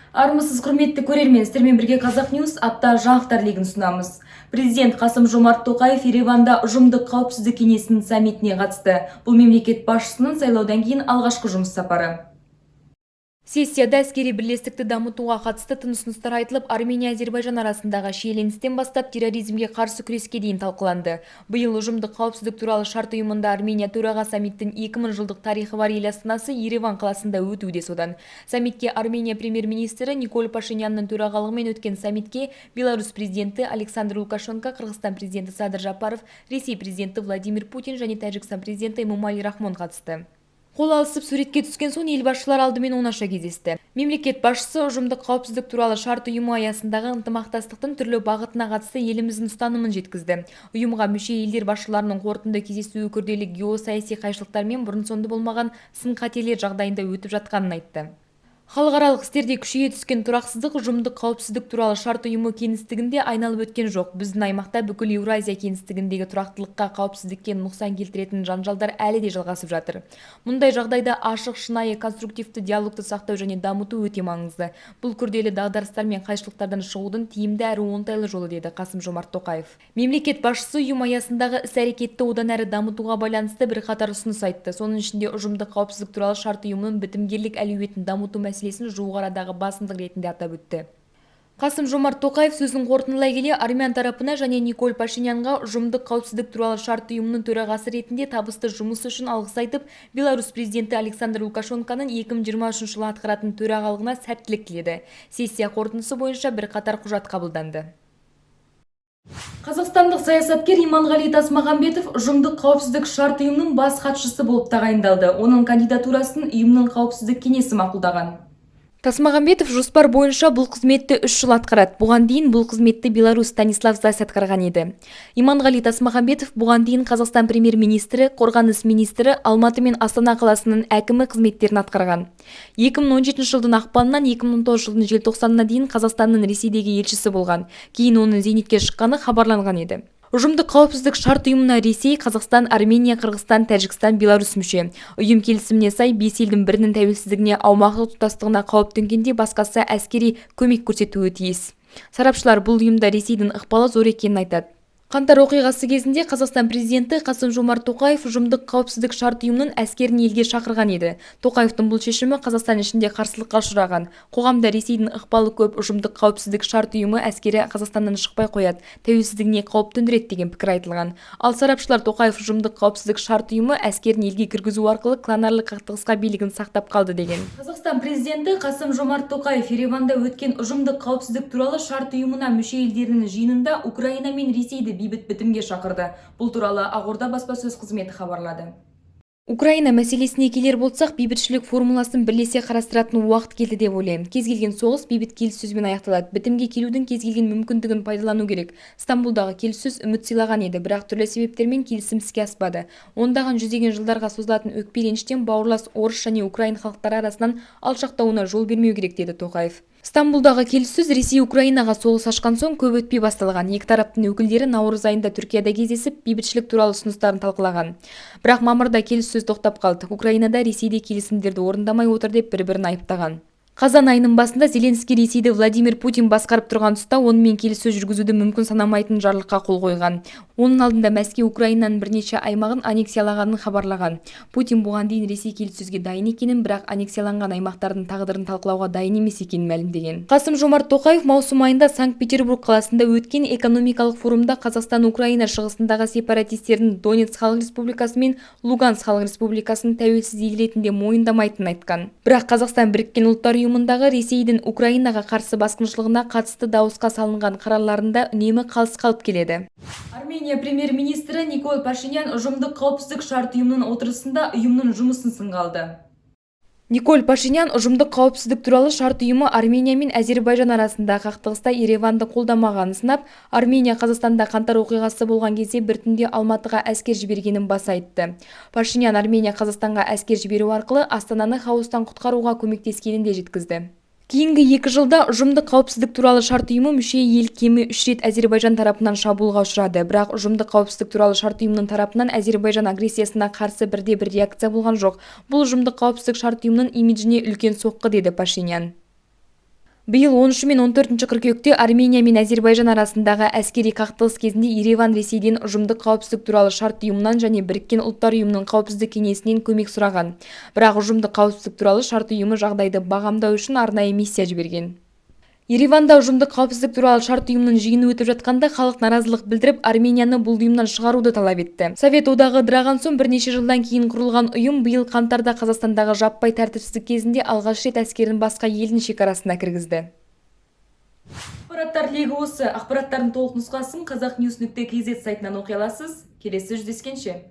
Армысыз, құрметті көрермен! Сіздермен бірге Қазақ Ньюс апта жаңалықтар легін ұсынамыз. Президент Қасым Жомарт Тоқаев Ереванда Ұжымдық қауіпсіздік кеңесінің саммитіне қатысты. Бұл мемлекет басшысының сайлаудан кейін алғашқы жұмыс сапары. Сессияда әскери бірлестікті дамытуға қатысты тың ұсыныстар айтылып, Армения, Әзербайжан арасындағы шиеленістен бастап терроризмге қарсы күреске дейін талқыланды. Биыл Ұжымдық қауіпсіздік туралы шарт ұйымында Армения төраға. Саммиттің 2000 жылдық тарихы бар ел астанасы Ереван қаласында өтуде содан. Саммитке Армения премьер-министрі Николь Пашинянның төрағалығымен өткен саммитке Беларусь президенті Александр Лукашенко, Қырғызстан президенті Садыр Жапаров, Ресей президенті Владимир Путин және Тәжікстан президенті Эмомали Рахмон қатысты. Қол алысып, суретке түскен соң ел басшылары алдымен оңаша кездесті. Мемлекет басшысы Ұжымдық қауіпсіздік туралы шарт ұйымы аясындағы ынтымақтастықтың түрлі бағытына қатысты еліміздің ұстанымын жеткізді. Ұйымға мүше елдер басшыларының қорытынды кездесуі күрделі геосаяси қайшылықтар мен бұрын-соңды болмаған сын-қатерлер жағдайында өтіп жатқанын айтты. Халықаралық істерде күшейе түскен тұрақсыздық Ұжымдық қауіпсіздік туралы шарт ұйымы кеңістігінде айналып өткен жоқ. Біздің аймақта, бүкіл Еуразия кеңістігіндегі тұрақтылыққа, қауіпсіздікке нұқсан келтіретін жанжалдар әлі де жалғасып жатыр. Мұндай жағдайда ашық, шынайы, конструктивті диалогты сақтау және дамыту өте маңызды. Бұл күрделі дағдарыстар мен қайшылықтардан шығудың тиімді әрі оңтайлы жолы, деді Қасым Жомарт Тоқаев. Мемлекет басшысы ұйым аясындағы іс-әрекетті одан әрі дамытуға байланысты бірқатар ұсыныс айтты. Соның ішінде Ұжымдық қауіпсіздік туралы шарт ұйымының бітімгерлік әлеуетін дамыту мәселесін жуық арадағы басымдық ретінде атап өтті. Қасым Жомарт Тоқаев сөзін қорытындылай келе, армян тарапына және Николь Пашинянға Ұжымдық қауіпсіздік туралы шарт ұйымының төрағасы ретінде табысты жұмысы үшін алғыс айтып, Беларусь президенті Александр Лукашенконың 2023 жылы атқаратын төрағалығына сәттілік тіледі. Сессия қорытындысы бойынша бірқатар құжат қабылданды. Қазақстандық саясаткер Иманғали Тасмағамбетов Ұжымдық қауіпсіздік шарт ұйымының бас хатшысы болып тағайындалды. Оның кандидатурасын ұйымның қауіпсіздік кеңесі мақұлдаған. Тасмағамбетов жоспар бойынша бұл қызметті 3 жыл атқарады. Бұған дейін бұл қызметті Беларусь Станислав Зась атқарған еді. Иманғали Тасмағамбетов бұған дейін Қазақстан премьер-министрі, қорғаныс министрі, Алматы мен Астана қаласының әкімі қызметтерін атқарған. 2017 жылдың ақпанынан 2019 жылдың желтоқсанына дейін Қазақстанның Ресейдегі елшісі болған. Кейін оның зейнетке шыққаны хабарланған еді. Ұжымдық қауіпсіздік шарт ұйымына Ресей, Қазақстан, Армения, Қырғызстан, Тәжікстан, Беларусь мүше. Ұйым келісіміне сай, бес елдің бірінің тәуелсіздігіне, аумақтық тұтастығына қауіп төнгенде, басқасы әскери көмек көрсетуі тиіс. Сарапшылар бұл ұйымда Ресейдің ықпалы зор екенін айтады. Қаңтар оқиғасы кезінде Қазақстан президенті Қасым Жомарт Тоқаев Ұжымдық қауіпсіздік шарт ұйымының әскерін елге шақырған еді. Тоқаевтың бұл шешімі Қазақстан ішінде қарсылыққа ұшыраған. Қоғамда «Ресейдің ықпалы көп Ұжымдық қауіпсіздік шарт ұйымы әскері Қазақстаннан шықпай қояды, тәуелсіздігіне қауіп төндіреді» деген пікір айтылған. Ал сарапшылар Тоқаев Ұжымдық қауіпсіздік шарт ұйымы әскерін елге кіргізу арқылы кланарлық қақтығысқа билігін сақтап қалды деген. Қазақстан президенті Қасым Жомарт Тоқаев Ереванда өткен Ұжымдық қауіпсіздік туралы шарт ұйымына мүше елдерінің жиынында Украина мен Ресейді бейбіт бітімге шақырды. Бұл туралы Ақорда баспасөз қызметі хабарлады. Украина мәселесіне келер болсақ, бейбітшілік формуласын бірлесе қарастыратын уақыт келді деп ойлаймын. Кез келген соғыс бейбіт келіссөзбен аяқталады. Бітімге келудің кез келген мүмкіндігін пайдалану керек. Стамбулдағы келіссөз үміт сыйлаған еді, бірақ түрлі себептермен келісім іске аспады. Ондаған, жүздеген жылдарға созылатын өкпе реніштен бауырлас орыс және украин халықтары арасынан алшақтауына жол бермеу керек, деді Тоқаев. Стамбулдағы келіссөз Ресей Украинаға соғыс ашқан соң көп өтпей басталған. Екі тараптың өкілдері наурыз айында Түркияда кездесіп, бейбітшілік туралы ұсыныстарын талқылаған. Бірақ мамырда келіссөз тоқтап қалды. Украинада, Ресейде келісімдерді орындамай отыр деп бір-бірін айыптаған. Қазан айының басында Зеленский Ресейді Владимир Путин басқарып тұрған тұста онымен келіссөз жүргізуді мүмкін санамайтын жарлыққа қол қойған. Оның алдында Мәскеу Украинаның бірнеше аймағын аннексиялағанын хабарлаған. Путин бұған дейін Ресей келіссөзге дайын екенін, бірақ аннексияланған аймақтардың тағдырын талқылауға дайын емес екенін мәлімдеген. Қасым Жомарт Тоқаев маусым айында Санкт-Петербург қаласында өткен экономикалық форумда Қазақстан Украина шығысындағы сепаратистердің Донецк халық республикасы мен Луганск халық республикасын тәуелсіз ел ретінде мойындамайтынын айтқан. Бірақ Қазақстан Біріккен Ұлттар Ұйымындағы Ресейдің Украинаға қарсы басқыншылығына қатысты дауысқа салынған қарарларында үнемі қалыс қалып келеді. Армения премьер-министрі Николь Пашинян Ұжымдық қауіпсіздік шарт ұйымының отырысында ұйымның жұмысын сынға алды. Николь Пашинян Ұжымдық қауіпсіздік туралы шарт ұйымы Армения мен Әзербайжан арасындағы қақтығыста Ереванды қолдамағанын сынап, Армения Қазақстанда қаңтар оқиғасы болған кезде бір түнде Алматыға әскер жібергенін баса айтты. Пашинян Армения Қазақстанға әскер жіберу арқылы Астананы хаостан құтқаруға көмектескенін де жеткізді. Кейінгі 2 жылда Ұжымдық қауіпсіздік туралы шарт ұйымы мүше ел кемі үш рет Әзербайжан тарапынан шабуылға ұшырады. Бірақ Ұжымдық қауіпсіздік туралы шарт ұйымының тарапынан Әзербайжан агрессиясына қарсы бірде-бір реакция болған жоқ. Бұл Ұжымдық қауіпсіздік шарт ұйымының имиджіне үлкен соққы, деді Пашинян. Биыл 13 мен 14 қыркүйекте Армения мен Әзербайжан арасындағы әскери қақтығыс кезінде Ереван Ресейден Ұжымдық қауіпсіздік туралы шарт ұйымынан және Біріккен Ұлттар Ұйымының Қауіпсіздік кеңесінен көмек сұраған. Бірақ Ұжымдық қауіпсіздік туралы шарт ұйымы жағдайды бағамдау үшін арнайы миссия жіберген. Ереванда Ұжымдық қауіпсіздік туралы шарт ұйымының жиыны өтіп жатқанда, халық наразылық білдіріп, Арменияны бұл ұйымнан шығаруды талап етті. Совет Одағы ыдыраған соң бірнеше жылдан кейін құрылған ұйым биыл қаңтарда Қазақстандағы жаппай тәртіпсіздік кезінде алғаш рет әскерін басқа елдің шекарасына кіргізді. Ақпараттар легі осы. Ақпараттардың толық нұсқасын қазақnews.kz сайтынан оқи аласыз. Келесі жүздескенше!